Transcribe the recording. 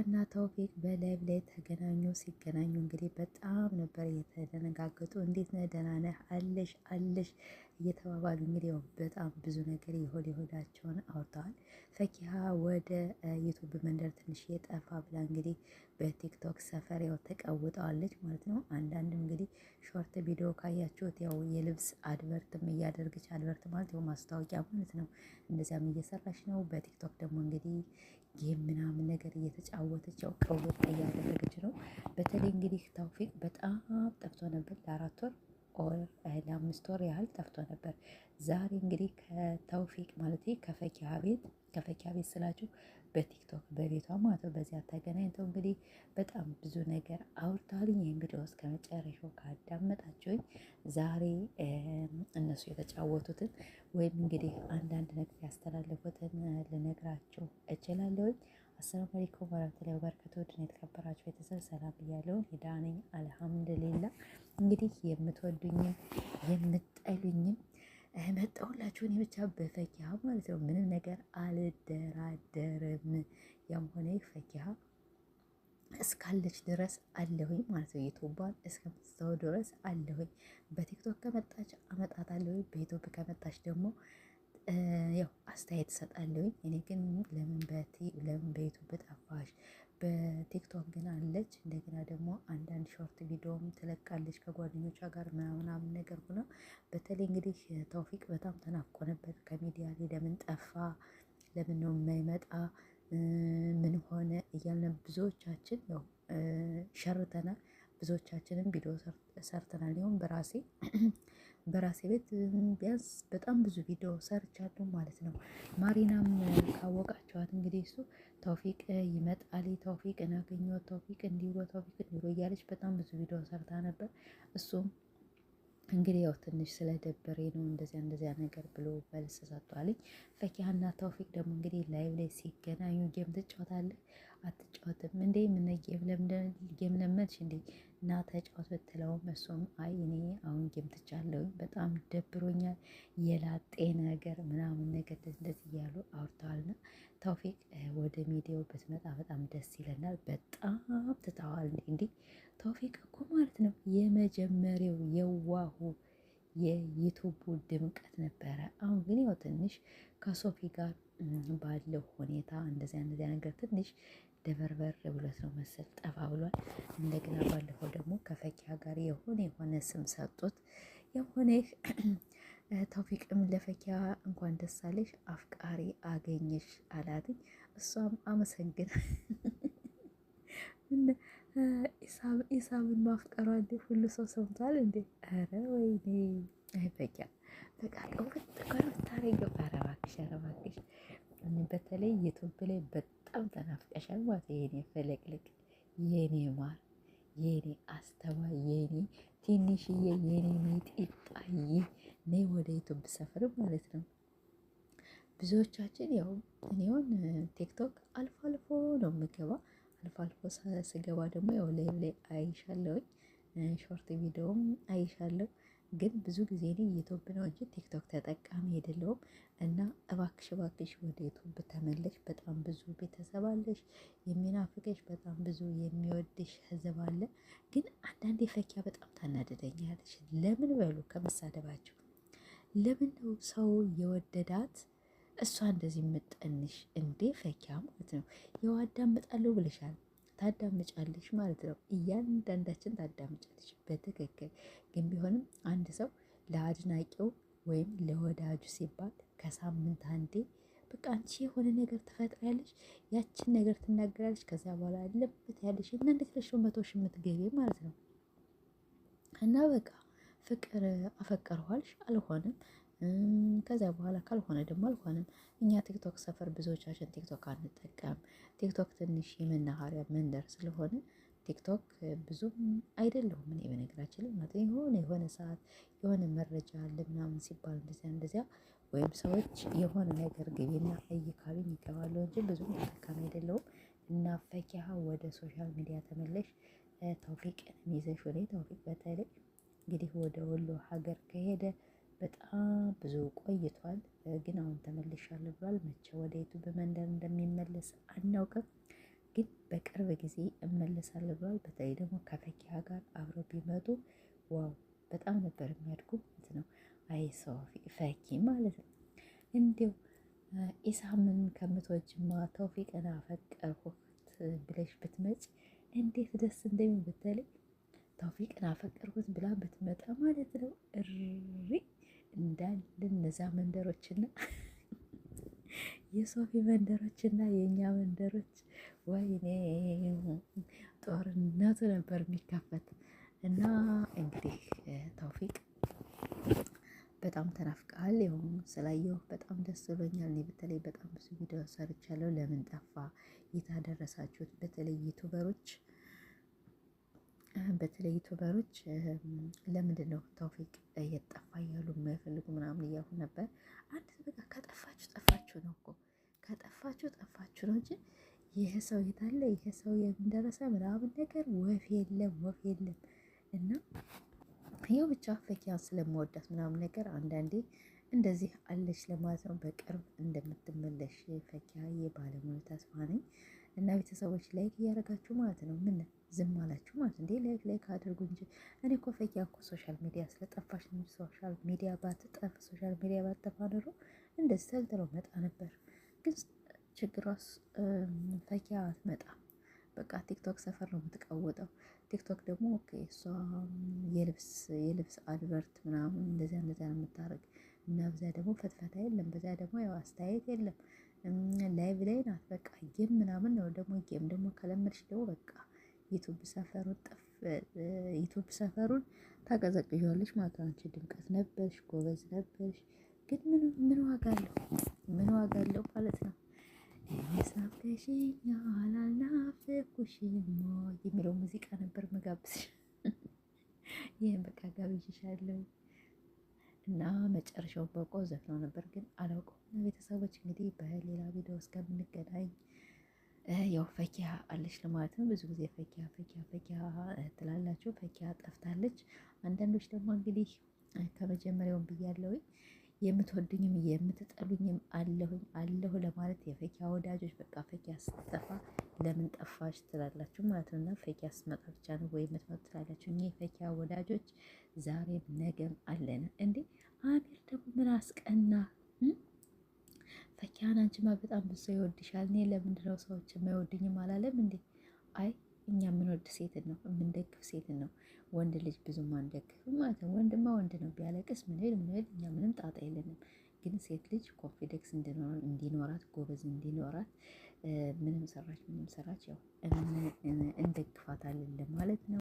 ፈኪሀና ተውፊቅ በ live ላይ ተገናኙ። ሲገናኙ እንግዲህ በጣም ነበር የተደነጋገጡ። እንዴት ነህ? ደህና ነህ? አለሽ አለሽ እየተባባሉ እንግዲህ ያው በጣም ብዙ ነገር የሆድ የሆዳቸውን አውርተዋል። ፈኪሀ ወደ ዩቱብ መንደር ትንሽ የጠፋ ብላ እንግዲህ በቲክቶክ ሰፈር ያው ተቀውጠዋለች ማለት ነው። አንዳንድ እንግዲህ short ቪዲዮ ካያችሁት ያው የልብስ advert ም እያደረገች፣ advert ማለት ያው ማስታወቂያ ማለት ነው። እንደዚያም እየሰራች ነው። በቲክቶክ ደግሞ እንግዲህ game ምናምን ነገር እየተጫወተች ያው ቀውጥ እያደረገች ነው። በተለይ እንግዲህ ተውፊቅ በጣም ጠፍቶ ነበር፣ ለ4 ወር or ለ5 ወር ያህል ጠፍቶ ነበር። ዛሬ እንግዲህ ከተውፊቅ ማለት ከፈኪሀ ቤት፣ ከፈኪሀ ቤት ስላችሁ በቲክቶክ በቤቷ ማለት ነው። በዚያ ተገናኝተው እንግዲህ በጣም ብዙ ነገር አውርተዋል። ይህን ቪዲዮ እስከ መጨረሻው ካዳመጣችሁኝ ዛሬ እነሱ የተጫወቱትን ወይም እንግዲህ አንዳንድ ነገር ያስተላለፉትን ልነግራችሁ እችላለሁኝ። አሰላሙ አለይኩም ወራህመቱላሂ ወበረካቱህ። ውድና የተከበራችሁ ቤተሰብ ሰላም ብያለሁ። ደህና ነኝ አልሐምዱሊላ። እንግዲህ የምትወዱኝም የምትጠሉኝም መጣሁላችሁ። እኔ ብቻ በፈኪሀ ማለት ነው ምንም ነገር አልደራደርም። ያም ሆነ ይህ ፈኪሀ እስካለች ድረስ አለሁኝ ማለት ነው። ዩቱቧን እስከምትተው ድረስ አለሁኝ። በቲክቶክ ከመጣች አመጣታለሁኝ። በዩቱብ ከመጣች ደግሞ ያው አስተያየት እሰጣለሁኝ። እኔ ግን ለምን በዩቱብ ጠፋሽ፣ በቲክቶክ ግን አለች። እንደገና ደግሞ አንዳንድ short ቪዲዮም ትለቃለች ከጓደኞቿ ጋር ምናምናምን ነገር ሆና። በተለይ እንግዲህ ተውፊቅ በጣም ተናፍቆ ነበር ከሚዲያ ላይ። ለምን ጠፋ? ለምን ነው የማይመጣ? ምን ሆነ እያልን ብዙዎቻችን ያው ሸርተናል። ብዙዎቻችንም ቪዲዮ ሰርተናል። ይሁን በራሴ ቤት ቢያንስ በጣም ብዙ ቪዲዮ ሰርቻለሁ ማለት ነው። ማሪናም ካወቃቸዋት እንግዲህ እሱ ተውፊቅ ይመጣል፣ ተውፊቅ እናገኘው፣ ተውፊቅ እንዲሮ፣ ተውፊቅ እንዲሮ እያለች በጣም ብዙ ቪዲዮ ሰርታ ነበር። እሱም እንግዲህ ያው ትንሽ ስለደበሬ ነው እንደዚያ እንደዚያ ነገር ብሎ መልስ ሰጥቷልኝ። ፈኪሀና ተውፊቅ ደግሞ እንግዲህ live ላይ ሲገናኙ game ትጫወታለህ አትጫወትም እንዴ? ምን game ለመድሽ እንዴ? እና ተጫወት ብትለውም እሱም አይ እኔ አሁን game ትቻለሁኝ፣ በጣም ደብሮኛል፣ የላጤ ነገር ምናምን ነገር እንደዚህ እያሉ አውርተዋልና ተውፊቅ ወደ ሚዲያው ብትመጣ በጣም ደስ ይለናል። በጣም ትተዋል እንዴ ተውፊቅ እኮ ማለት ነው፣ የመጀመሪያው የዋሁ የዩቱቡ ድምቀት ነበረ። አሁን ግን ያው ትንሽ ከሶፊ ጋር ባለው ሁኔታ እንደዚያ እንደዚያ ነገር ትንሽ ደበርበር ብሎት ነው መሰል ጠፋ ብሏል። እንደገና ባለፈው ደግሞ ከፈኪያ ጋር የሆነ የሆነ ስም ሰጡት። የሆነ ተውፊቅም ለፈኪያ እንኳን ደስ አለሽ አፍቃሪ አገኘሽ አላትኝ። እሷም አመሰግን ኢሳምን ማፍቀሯ እንዴ ሁሉ ሰው ሰምቷል እንዴ? ኧረ ወይኔ ፈኪያ በቃ ቀውጥ እኮ ነው የምታረጊው። ኧረ እባክሽ፣ ኧረ እባክሽ፣ በተለይ ዩቱብ ላይ በጣም ተናፍቀሻል ማለት፣ የኔ ፍልቅልቅ፣ የኔ ማር፣ የኔ አስተዋይ፣ የኔ ትንሽዬ፣ የኔ ሚጢጣዬ ነይ ወደ ዩቱብ ሰፈር ማለት ነው። ብዙዎቻችን ያው እኔውን ቲክቶክ አልፎ አልፎ ነው የምገባ። አልፎ አልፎ ስገባ ደግሞ ያው live ላይ አይሻለሁኝ፣ short ቪዲዮም አይሻለሁ። ግን ብዙ ጊዜ እኔ ዩቱብ ነው እንጂ ቲክቶክ ተጠቃሚ አይደለሁም። እና እባክሽ እባክሽ ወደ ዩቱብ ተመለሽ። በጣም ብዙ ቤተሰብ አለሽ የሚናፍቅሽ፣ በጣም ብዙ የሚወድሽ ህዝብ አለ። ግን አንዳንዴ ፈኪያ በጣም ታናድደኛለች። ለምን በሉ፣ ከመሳደባቸው ለምን ነው ሰው የወደዳት እሷ እንደዚህ የምጠንሽ እንዴ? ፈኪያ ማለት ነው። ያው አዳምጣለሁ ብለሻል፣ ታዳምጫለሽ ማለት ነው። እያንዳንዳችን ታዳምጫለሽ በትክክል። ግን ቢሆንም አንድ ሰው ለአድናቂው ወይም ለወዳጁ ሲባል ከሳምንት አንዴ በቃ አንቺ የሆነ ነገር ትፈጥሪያለሽ፣ ያችን ነገር ትናገራለሽ። ከዚያ በኋላ አለበት ያለሽ እና እንዴት ለሽ 100,000 የምትገቢ ማለት ነው። እና በቃ ፍቅር አፈቀርኋልሽ አልሆንም። ከዚያ በኋላ ካልሆነ ደግሞ አልሆነም። እኛ ቲክቶክ ሰፈር ብዙዎቻችን ቲክቶክ አንጠቀም። ቲክቶክ ትንሽ የመናኸሪያ መንደር ስለሆነ ቲክቶክ ብዙም አይደለሁም እኔ በነገራችን ላይ ማለት፣ የሆነ የሆነ ሰዓት የሆነ መረጃ አለ ምናምን ሲባል እንደዚያ እንደዚያ ወይም ሰዎች የሆነ ነገር ግቢና እይ ካሉኝ ይገባሉ እንጂ ብዙም ተጠቃሚ አይደለሁም። እና ፈኪሀ ወደ social media ተመለሽ፣ ተውፊቅን ይዘሽ ወደ ተውፊቅ በተለይ እንግዲህ ወደ ወሎ ሀገር ከሄደ በጣም ብዙ ቆይቷል። ግን አሁን ተመልሻለሁ ብሏል። መቼ ወደ ዩቱብ መንደር እንደሚመለስ አናውቅም። ግን በቅርብ ጊዜ እመለሳለሁ ብሏል። በተለይ ደግሞ ከፈኪያ ጋር አብረው ቢመጡ wow በጣም ነበር የሚያድጉ ማለት ነው። አይ ሶፊ ፈኪ ማለት ነው። እንዲሁ ኢሳምን ከምትወጂማ ተውፊቅን አፈቀርኩት ብለሽ ብትመጭ እንዴት ደስ እንደሚል፣ በተለይ ተውፊቅን አፈቀርኩት ብላ ብትመጣ ማለት ነው። እሪ እንዳለ እነዛ መንደሮችና የሶፊ መንደሮችና የእኛ መንደሮች ወይኔ ጦርነቱ ነበር የሚከፈት። እና እንግዲህ ተውፊቅ በጣም ተናፍቀሃል። ይኸው ስላየሁ በጣም ደስ ብሎኛል። እኔ በተለይ በጣም ብዙ ቪዲዮ ሰርቻለሁ። ለምን ጠፋ? የታደረሳችሁት? በተለይ YouTuber ኦች ለምንድን ነው ተውፊቅ እየጠፋ እያሉ የማይፈልጉ ምናምን እያሉ ነበር። አንድ በቃ ከጠፋችሁ ጠፋችሁ ነው እኮ፣ ከጠፋችሁ ጠፋችሁ ነው እንጂ ይህ ሰው የታለ፣ ይህ ሰው የምን ደረሰ ምናምን ነገር ወፍ የለም፣ ወፍ የለም። እና ይኸው ብቻ ፈኪያን ስለምወዳት ምናምን ነገር አንዳንዴ እንደዚህ አለች ለማለት ነው። በቅርብ እንደምትመለሽ ፈኪያ የባለሙሉ ተስፋ ነኝ። እና ቤተሰቦች like እያደረጋችሁ ማለት ነው። ምን ዝም አላችሁ ማለት እንዴ? Like like አድርጉ እንጂ። እኔ እኮ ፈኪያ እኮ social media ስለጠፋሽ ነው። social media ባትጠፋ ኖሮ እንደዚህ ተልትለው መጣ ነበር። ግን ችግሯስ ፈኪያ አትመጣም። በቃ ቲክቶክ ሰፈር ነው የምትቀውጠው። ቲክቶክ ደግሞ okay እሷ የልብስ advert ምናምን እንደዚያ እንደዚያ ነው የምታደርግ እና በዚያ ደግሞ ፈትፈታ የለም፣ በዚያ ደግሞ ያው አስተያየት የለም። Live ላይ ናት በቃ game ምናምን ነው። ደግሞ game ደግሞ ከለመድሽ ደግሞ በቃ ዩቱብ ሰፈሩን ታቀዘቅዣለሽ ማለት ነው። አንቺ ድምቀት ነበርሽ፣ ጎበዝ ነበርሽ፣ ግን ምን ዋጋ አለው? ምን ዋጋ አለው ማለት ነው። እኔስ ናፍቀሽኛል አልናፈኩሽም የሚለው ሙዚቃ ነበር መጋብዝሽ። ይህን በቃ ጋብዤሻለሁ እና መጨረሻውን በቆ ዘፍነው ነበር ግን አላውቀውም። እና ቤተሰቦች እንግዲህ በሌላ ቪዲዮ እስከምንገናኝ ያው ፈኪያ አለች ለማለት ነው። ብዙ ጊዜ ፈኪያ ፈኪያ ፈኪያ ትላላችሁ። ፈኪያ ጠፍታለች። አንዳንዶች ደግሞ እንግዲህ ከመጀመሪያውን ብያለሁኝ የምትወዱኝም የምትጠሉኝም አለሁኝ አለሁ ለማለት የፈኪያ ወዳጆች በቃ ፈኪያ ስትጠፋ ለምን ጠፋሽ ትላላችሁ ማለት ነው። እና ፈኪያ ስትመጣ ብቻ ነው ወይ የምትመጡ ትላላችሁ። እኛ የፈኪያ ወዳጆች ዛሬም ነገም አለን። እንዴ አሚር ደግሞ ምን አስቀና? ፈኪያን አንቺማ በጣም ብዙ ሰው ይወድሻል። እኔ ለምንድን ነው ሰዎች የማይወዱኝም አላለም እንዴ? አይ እኛ የምንወድ ሴትን ነው፣ የምንደግፍ ሴትን ነው። ወንድ ልጅ ብዙም አንደግፍም ማለት ነው። ወንድማ ወንድ ነው፣ ቢያለቅስ ምን ብል ምን ብል እኛ ምንም ጣጣ የለንም። ግን ሴት ልጅ confidence እንዲኖራት፣ ጎበዝ እንዲኖራት ምንም ሰራች ምንም ሰራች ያው እንደግፋታለን ለማለት ነው።